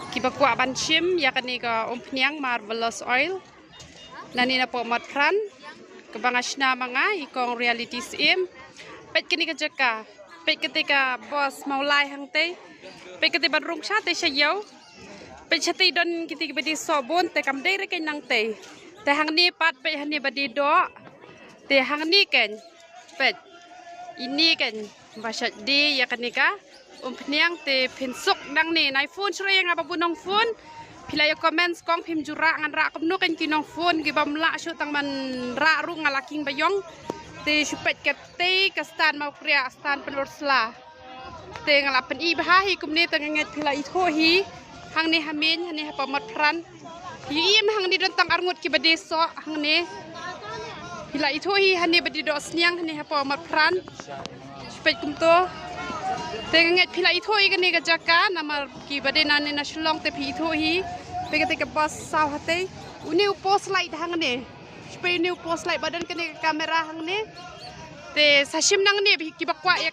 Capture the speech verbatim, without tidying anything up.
Kiba kwah ban shim ïa kane ka umphniang marvelous oil, nangne na Pop Mat Pran, kaba nga shna ma nga i kong Reality Syiem. Peit kane ka jaka, peit kata ka bos Mawlai hangtei, peit kata ban rung shatei sha ïew. Peit shatei don kata kaba die soh bun, te kam dei re kane nangtei. Te hangne pat peit hangne ba die doh. Te hangne kane, peit, ine kane ba shait die ïa kane ka umphniang. Te phin suk nangne, nai phone shuh ïa nga ba bun nong phone. Phi la ïa comment kong phim ju rah, ngan rah kumno kane ki nong phone kiba ym lah shuh tang ban rah ruh nga la king ba ïong. Te shu peit katei ka stand Mawkriah, stand Pynursla. Te nga la pyni bha hi kumne, te nga ngeit phi la ithuh hi. Hangne ha main, hangne ha Pop Mat Pran. Ïa im hangne don tang arngut kiba die soh hangne. Phi la ithuh hi hangne ba die doh sniang hangne ha Pop Mat Pran. Shu peit kumto. Te nga ngeit phi la ithuh hi kane ka jaka, namar kiba dei nangne na Shillong te phi ithuh hi. Peit kata ka bos saw hatei. Une u post light hangne. Shu peit une u post light ba don kane ka camera hangne. Te sa shim nangne, kiba kwah ïa